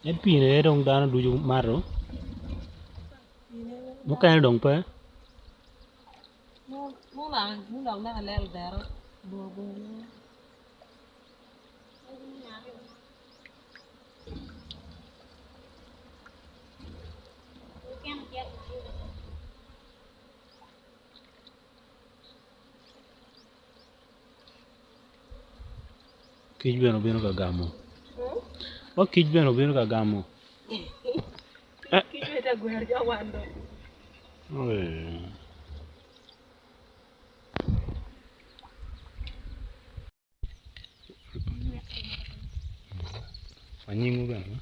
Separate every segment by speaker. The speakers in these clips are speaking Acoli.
Speaker 1: En pii-ni aye dong dano ducu mato mukene dong pe. Kic bene obino ka gamo wa kic bene obino ka gamo Anyimwu bene.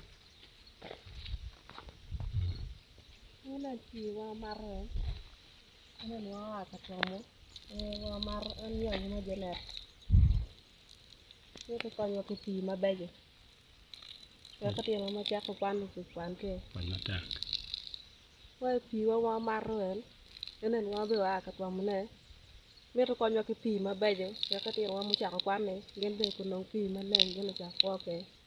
Speaker 2: Mito konywa ki pii mabeco wek litinowa mucako kwan-ni gin bene gunong pii maleng gin ocak kwo kwede.